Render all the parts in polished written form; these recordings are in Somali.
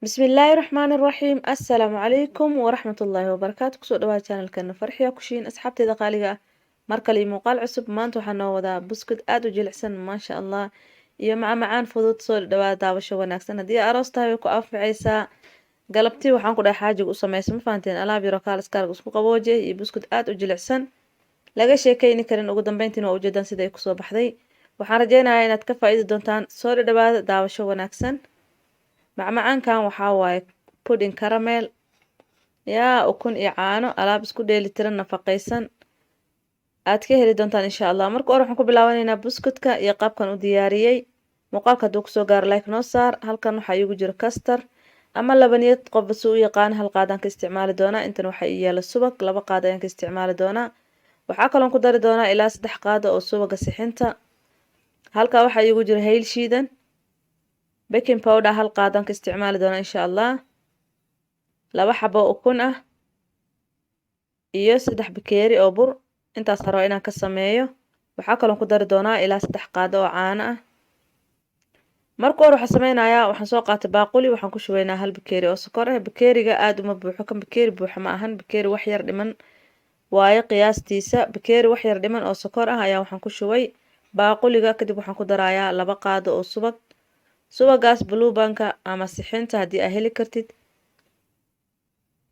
Bismillaahi Raxmaani Raxiim. Assalaamu calaykum waraxmatullaahi wabarakaatu. Kusoo dhawaad channelkeena Farxiya Kushiin. Asxaabteeda qaaliga ah, mar kale iyo muuqaal cusub. Maanta waxaa noo wadaa buskud aada u jilicsan, maasha Allah, iyo macmacaan fudud. Soo dhawaad, daawasho wanaagsan. Haddii aroos tahay, way ku anficaysaa. Galabtii waxaan ku dhahay xaajiga u sameysa, ma fahanteen? Alaab yaro kaaliskaarga isku qaboojiye iyo buskud aada u jilicsan, laga sheekeyni karin. Ugu dambeyntiina waa ujeedaan sida ay kusoo baxday. Waxaan rajeynayaa inaad ka faa-iidi doontaan. Soo dhawaada, daawasho wanaagsan. Macmacaankan waxaa waaye pudding caramel, yaa ukun iyo caano, alaab isku dheeli tiran, nafaqeysan, aad ka heli doontaan insha Allah. Marka hore waxaan ku bilaabaneynaa buskudka iyo qaabkan u diyaariyey. Muuqaalka hadduu kusoo gaaro, like noo saar. Halkan waxaa iigu jira custard ama labaniyad, qofba si u yaqaan. Hal qaadaan ka isticmaali doonaa. Intan waxaa ii yaala subag, 2 qaad ayaan ka isticmaali doonaa. Waxaa kaloon ku dari doonaa ilaa 3 qaado oo subaga sixinta. Halkaa waxaa iigu jira hayl shiidan, baking powder hal qaadaan ka isticmaali doonaa insha Allah, 2 xabo ukun ah iyo 3 bakeeri oo bur. Intaas rabaa inaan ka sameeyo. Waxaa kaloon ku dari doonaa ilaa 3 qaado oo caano ah. Marka hore waxaan sameynayaa, waxaan soo qaatay baaquli, waxaan ku shubaynaa hal bakeeri oo sokor ah. Bakeeriga aada uma buuxo kan, bakeeri buuxa ma ahan, bakeeri wax yar dhiman waayo qiyaastiisa. Bakeeri wax yar dhiman oo sokor ah ayaa waxaan ku shubay baaquliga. Kadib waxaan ku darayaa 2 qaado oo subag, subagaas Blue Bandka ama sixinta haddii aa heli kartid,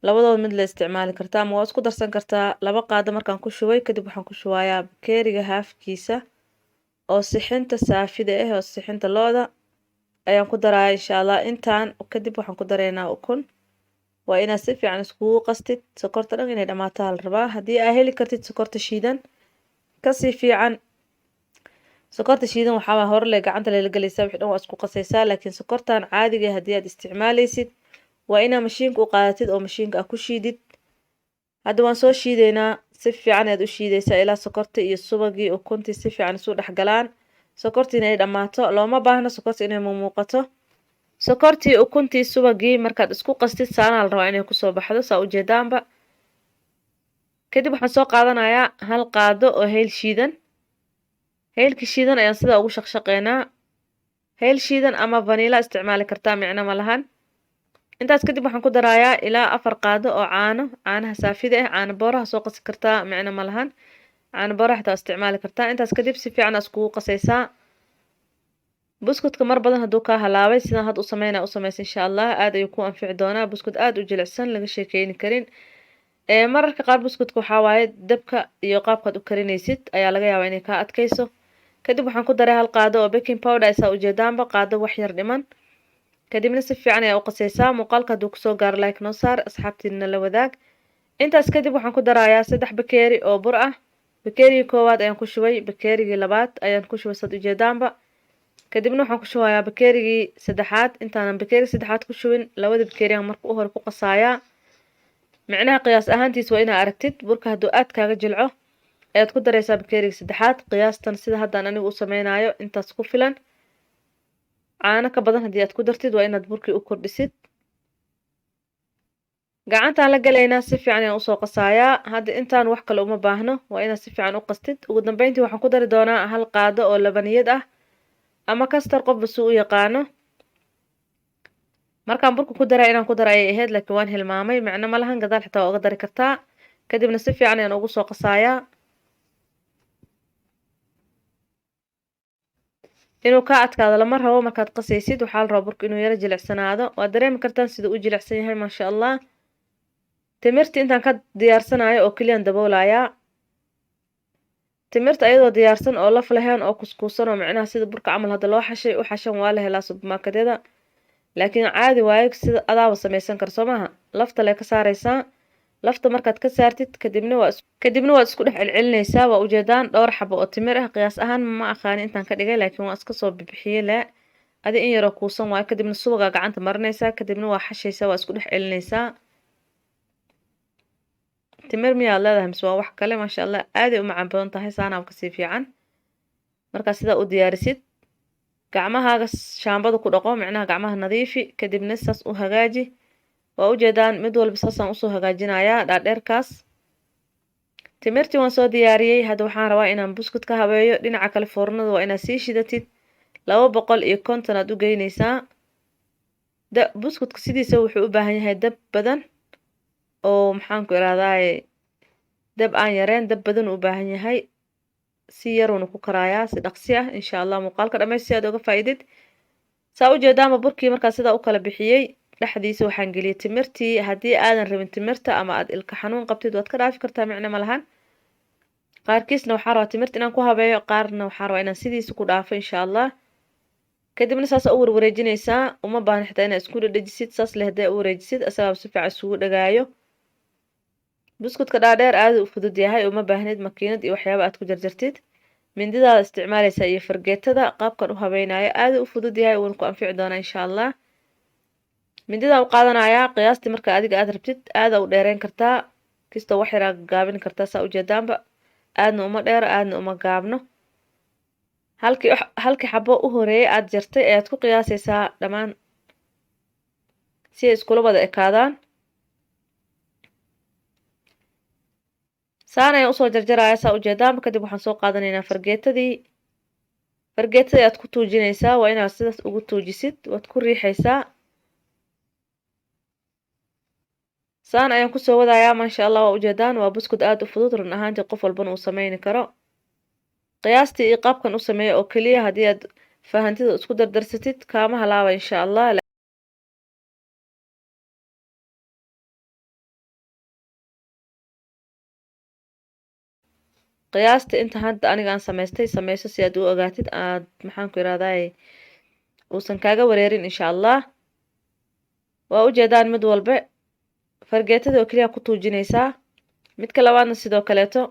labadood mid la isticmaali kartaa ama waa isku darsan kartaa. 2 qaado markaan ku shubay kadib, waxaan ku shubayaa bakeeriga haafkiisa oo sixinta saafida ah, oo sixinta lo'da ayaan ku darayaa insha Allah. Intaan kadib waxaan ku dareynaa ukun. Waa inaad si fiican iskugu qastid, sokorta dhan inay dhamaataa la rabaa. Haddii aa heli kartid sokorta shiidan, kasii fiican. Sokorta shiidan waxaa hore le gacanta lela gelaysaa, wixii dhan waa isku qasaysaa. Laakiin sokortan caadiga haddii aad isticmaaleysid, waa inaa mashiinka u qaadatid oo mashiinka aad ku shiidid. Hadda waan soo shiideynaa. Si fiican ayaad u shiideysaa ilaa sokorta iyo subagii, ukuntii si fiican isu dhexgalaan, sokortiina ay dhammaato. Looma baahno sokorta inay muuqato. Sokortii, ukuntii, subagii markaad isku qastid, saanaa la rabaa inay kusoo baxdo, saa ujeedaanba. Kadib waxaan soo qaadanayaa hal qaado oo hayl shiidan. Haylka shiidan ayaan sidaa ugu shaqshaqeynaa. Hayl shiidan ama vanilla isticmaali kartaa, micno ma lahan. Intaas kadib waxaan ku darayaa ilaa 4 qaado oo caano, caanaha saafida ah. Caano booraha soo qasi kartaa, micno ma lahan, caano booraha xitaa isticmaali kartaa. Intaas kadib si fiican iskugu qasaysaa. Buskudka mar badan hadduu kaa halaabay, sidaan hadda u sameynaa u sameysa insha Allah, aad ayuu ku anfici doonaa. Buskud aada u jilicsan, laga sheekeyni karin. Mararka qaar buskudka waxaa waaye dabka iyo qaabkaad u karinaysid ayaa laga yaabaa inay kaa adkayso. Kadib waxaan ku daray hal qaado oo baking powder, saa ujeedaanba, qaado wax yar dhiman. Kadibna si fiican ayaa u qasaysaa. Muuqaalka hadduu kusoo gaaro, like noo saar, asxaabtiina la wadaag. Intaas kadib waxaan ku darayaa 3 bakeeri oo bur ah. Bakeerigii koowaad ayaan ku shubay, bakeerigii labaad ayaan ku shubay, saad ujeedaanba. Kadibna waxaan ku shubayaa bakeerigii saddexaad. Intaanan bakeerigii saddexaad ku shubin, labada bakeeri aan marka u hore ku qasayaa. Micnaha qiyaas ahaantiis waa inaa aragtid. Burka hadduu aad kaaga jilco, ayaad ku daraysaa bakeeriga saddexaad. Qiyaastan sida haddaan anigu u sameynayo, intaas ku filan. Caano ka badan haddii aad ku dartid, waa inaad burkii u kordhisid. Gacantaan la galaynaa, si fiican ayaan usoo qasaayaa. Hadda intaan wax kale uma baahno, waa inaad si fiican u qastid. Ugu dambeyntii waxaan ku dari doonaa hal qaado oo labaniyad ah ama custard, qofba si u yaqaano. Markaan burka ku daray inaan ku dara ayay ahayd, laakiin waan hilmaamay. Micno ma lahan, gadaal xitaa waa uga dari kartaa. Kadibna si fiican ayaan ugu soo qasaayaa. Inuu kaa adkaado lama rabo markaad qasaysid. Waxaa la rabaa burka inuu yaro jilicsanaado. Waad dareemi kartaan siduu u jilicsan yahay, maasha Allah. Timirta intaan ka diyaarsanayo oo keliyaan daboolayaa. Timirta ayadoo diyaarsan oo laf lahayn oo kuskuusan oo micnaha sida burka camal hadda loo xashay u xashan, waa la helaa supermarketyada. Laakiin caadi waaye, sida adaaba sameysan kara, soo maaha? Lafta lee ka saareysaa. Lafta markaad ka saartid kadibna waad isku dhex celcelineysaa. Waa ujeedaan, dhowr xabo oo timir ah. Qiyaas ahaan ma aqaani intaan ka dhigay, laakiin waa iska soo bixiyey le adi, in yaroo kuusan waayo. Kadibna subagaa gacanta marinaysaa, kadibna waa xashaysaa, waa isku dhex celineysaa. Timir miyaad leedahay mise waa wax kale? Maasha Allah, aaday u macaan badan tahay. Saanaab kasii fiican markaa sidaa u diyaarisid. Gacmahaaga shaambada ku dhaqo, micnaha gacmaha nadiifi, kadibna saas u hagaaji. Waa ujeedaan, mid walba saasaan usoo hagaajinayaa dhaadheerkaas. Timirtii waan soo diyaariyey. Hadda waxaan rabaa inaan buskut ka habeeyo. Dhinaca kale foornada waa inaad sii shidatid, 250 aad u geyneysaa. Buskudka sidiisa wuxuu u baahan yahay dab badan oo maxaan ku iraahdaa, dab aan yareen, dab badan u baahan yahay, si yaruuna ku karayaa si dhaqsi ah insha Allah. Muuqaalka dhammayst si aad uga faa'iidid. Saa u jeedaanba, burkii markaa sidaa u kala bixiyey, dhexdiisa waxaan geliyey timirtii. Haddii aadan rabin timirta ama aad ilka xanuun qabtid, waad ka dhaafi kartaa, micno ma lahan. Qaarkiisna waxaan rabaa timirta inaan ku habeeyo, qaarna waxaan rabaa inaan sidiisa ku dhaafo insha Allah. Kadibna saas u warwareejinaysaa, uma baahna xitaa inaad isku dhadhajisid. Saas leh haddaa u wareejisid, asagaaba si fiican isugu dhagaayo. Buskudka dhaadheer aada u fudud yahay, uma baahnid makiinad iyo waxyaaba aad ku jarjartid. Mindidaada isticmaalaysaa iyo fargeetada. Qaabkan u habeynayo aada u fudud yahay, wuuna ku anfici doonaa insha Allah. Mindidaan u qaadanayaa qiyaastii marka adiga aad rabtid, aada u dheereyn kartaa, kastoo wax yaraa gaabin kartaa. Saa ujeedaanba, aadna uma dheero, aadna uma gaabno. Halkii xabo u horeeyay aad jartay ayaad ku qiyaasaysaa dhammaan si ay iskula wada ekaadaan. Saan ayaan usoo jarjaraya, saa ujeedaanba. Kadib waxaan soo qaadanaynaa fargeetadii. Fargeetadii aad ku tuujinaysaa, waa inaad sidaas ugu tuujisid, waad ku riixaysaa. Saan ayaan kusoo wadayaa, maasha Allah. Waa ujeedaan, waa buskud aada u fudud run ahaantii, qof walbana uu sameyni karo. Qiyaastii iyo qaabkan u sameeya oo keliya haddii aad fahantida isku dardarsatid, kaama halaaba insha Allah. Qiyaasta inta hadda aniga aan samaystay sameyso si aad u ogaatid, aad maxaan ku irahdaay, uusan kaaga wareerin insha Allah. Waa ujeedaan, mid walba fargeetada oo keliya ku tuujinaysaa. Midka labaadna sidoo kaleeto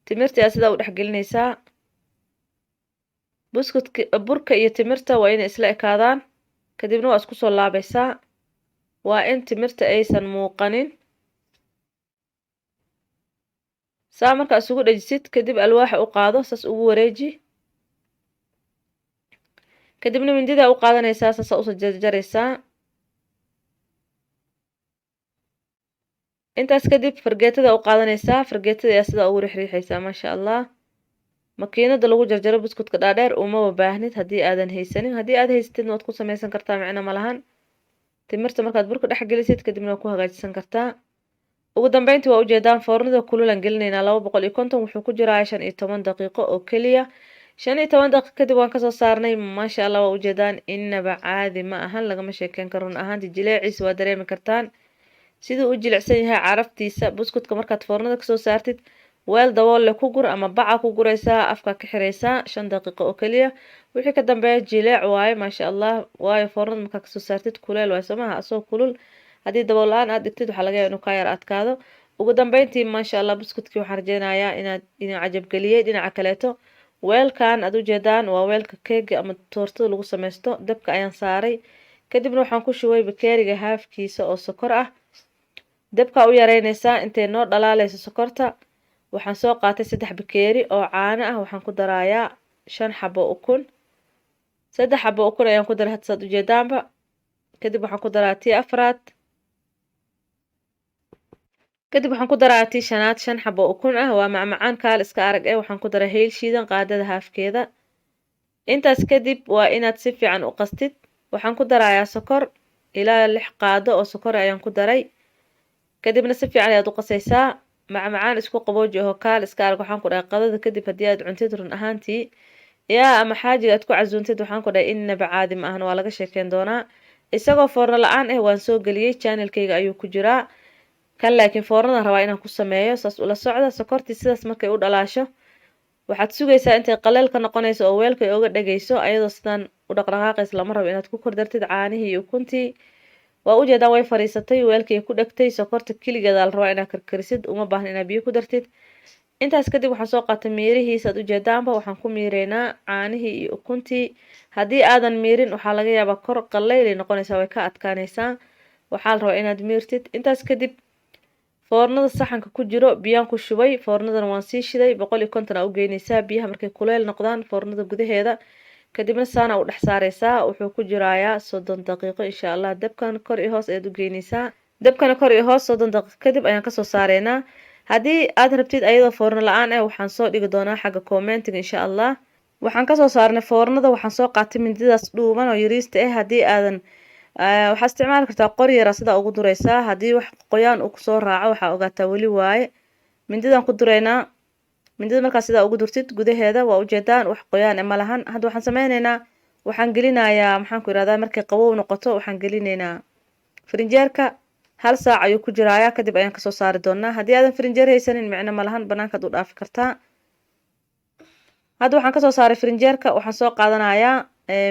timirta ayaa sidaa u dhexgelinaysaa. Buskudka, burka iyo timirta waa inay isla ekaadaan. Kadibna waa isku soo laabaysaa, waa in timirta aysan muuqanin. Saa markaa isugu dhajisid kadib, alwaaxa u qaado, saas ugu wareeji. Kadibna mindidaa u qaadanaysaa, saasaa usoo jarjaraysaa. Intaas kadib fargeetada u qaadanaysaa, fargeetada ayaa sidaa ugu riixriixaysaa, maasha Allah. Makiinada lagu jarjaro buskudka dhaadheer umaba baahnid haddii aadan haysanin. Haddii aad haysatidna waad ku sameysan kartaa, micno ma lahan. Timirta markaad burka dhex gelisid kadibna waa ku hagaajisan kartaa. Ugu dambeyntii waa ujeedaan, foornada kululan gelinaynaa, 250. Wuxuu ku jiraa 15 daqiiqo oo keliya. 15 daqiiqo kadib waan kasoo saarnay, maasha Allah. Waa ujeedaan, inaba caadi ma ahan, lagama sheekeyn karo run ahaantii. Jileeciisa waa dareemi kartaan siduu u jilicsan yahay, caraftiisa. Buskudka markaad foornada kasoo saartid, weel dabool leh ku gur ama baca ku guraysaa, afka ka xiraysaa 5 daqiiqo oo keliya. Wixii ka dambeeya jileec waaye, maasha Allah. Waayo foornada markaa kasoo saartid kuleel waaye, soo maaha? Asoo kulul haddii dabool la-aan aad dhigtid, waxaa laga yaaba inuu kaa yar adkaado. Ugu dambeyntii, maasha Allah, buskudkii waxaan rajeynayaa inaad idin cajabgeliyey. Dhinaca kaleeto, weelkan aad ujeedaan waa weelka keega ama toortada lagu sameysto. Dabka ayaan saaray, kadibna waxaan ku shubay bakeeriga haafkiisa oo sokor ah. Dabka u yareynaysaa intay noo dhalaaleyso sokorta. Waxaan soo qaatay 3 bakeeri oo caano ah, waxaan ku darayaa 5 xabo ukun. 3 xabo ukun ayaan ku daray hadda, saad ujeedaanba. Kadib waxaan ku darayaa tii afraad, kadib waxaan ku darayaa tii shanaad. 5 xabo ukun ah waa macmacaan kaal iska arag eh. Waxaan ku daray hayl shiidan qaadada haafkeeda. Intaas kadib waa inaad si fiican u qastid. Waxaan ku darayaa sokor, ilaa 6 qaado oo sokor ayaan ku daray. Kadibna si fiican ayaad u qasaysaa. Macmacaan isku qabooji oo kaal iska arag. Waxaan ku dhahay qadada kadib haddii aad cuntid, run ahaantii yaa ama xaajiga aad ku casuuntid, waxaan ku dhahay inaba caadi ma ahan, waa laga sheekeyn doonaa. Isagoo foorno la-aan ah waan soo geliyey, channelkayga ayuu ku jiraa kan, laakiin foornadan rabaa inaan ku sameeyo. Saas ula socda. Sokortii sidaas markay u dhalaasho, waxaad sugaysaa intay qaleel ka noqonayso oo weelka ay uga dhagayso. Ayadoo sidaan u dhaqdhaqaaqaysa lama rabo inaad ku kordartid caanihii iyo ukuntii. Waa ujeedaan, way fariisatay, weelkii ku dhagtay. Sokorta keligeeda la rabaa inaad karkarisid, uma baahna inaad biyo ku dartid. Intaas kadib waxaan soo qaatay miirihiisa, aad ujeedaanba. Waxaan ku miireynaa caanihii iyo ukuntii. Haddii aadan miirin, waxaa laga yaabaa kor qalaylay noqonaysaa, way ka adkaanaysaa. Waxaa la rabaa inaad miirtid. Intaas kadib foornada saxanka ku jiro biyaan ku shubay, foornadana waan sii shiday, 150 aa u geynaysaa biyaha markay kuleyl noqdaan foornada gudaheeda. Kadibna saana u dhex saaraysaa, wuxuu ku jirayaa 30 daqiiqo insha Allah. Dabkan kor iyo hoos ayaad u geynaysaa, dabkana kor iyo hoos. 30 daqiiqo kadib ayaan kasoo saareynaa. Haddii aad rabtid ayadoo foorno la-aan ah, waxaan soo dhigi doonaa xagga commentiga insha Allah. Waxaan kasoo saarnay foornada, waxaan soo qaatay mindidaas dhuuban oo yariista ah. Haddii aadan Waxaa isticmaali kartaa qori yara sidaa ugu dureysaa. Haddii wax qoyaan uu kusoo raaco, waxaa ogaataa weli waaye. Mindidaan ku dureynaa. Mindida markaa sidaa ugu durtid gudaheeda, waa ujeedaan, wax qoyaan ma lahan. Hadda waxaan sameyneynaa, waxaan gelinayaa, maxaan ku irahdaa, markay qabow noqoto waxaan gelinaynaa firinjeerka. Hal saac ayuu ku jiraaya, kadib ayaan kasoo saari doonaa. Haddii aadan firinjeer haysanin, micno ma lahan, banaankaad u dhaafi kartaa. Hadda waxaan kasoo saaray firinjeerka. Waxaan soo qaadanayaa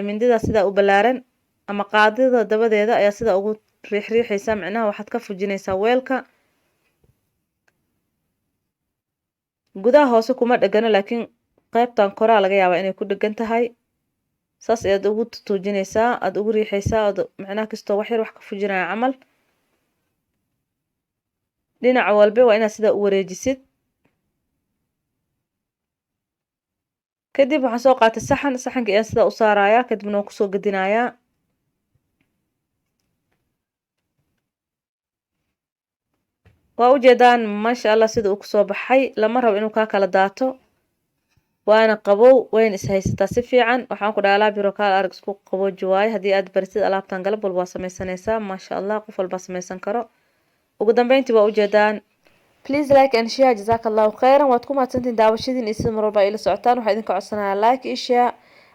mindida sidaa u ballaaran ama qaadida dabadeeda ayaa sidaa ugu riixriixaysaa, micnaha waxaad ka fujinaysaa weelka. Gudaha hoose kuma dhegano, laakiin qeybtan koraa laga yaabaa inay ku dhegan tahay. Saas ayaad ugu tuujinaysaa, aada ugu riixaysaa, ood macnaha kastoo wax yar wax ka fujinaya camal. Dhinac walba waa inaad sidaa u wareejisid. Kadib waxaan soo qaatay saxan, saxanka ayaan sidaa u saarayaa, kadibna waan kusoo gedinayaa. Waa ujeedaan, maasha Allah, sida uu kusoo baxay. Lama rabo inuu kaa kala daato, waana qabow, wayna is haysataa si fiican. Waxaan ku dhaha alaab yaro kaal arag isku qabooji waaye. Haddii aad baritid alaabtan, galab walba waa sameysanaysaa, maasha Allah, qof walbaa sameysan karo. Ugu dambeyntii waa ujeedaan. Please like and share. Jazaaka Allahu khayran. Waad ku mahadsantihiin daawashadiin iyo sida mar walba ay ila socotaan. Waxaa idinka codsanayaa like iyo share,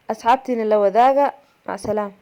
asxaabtiina la wadaaga. Mac salaam.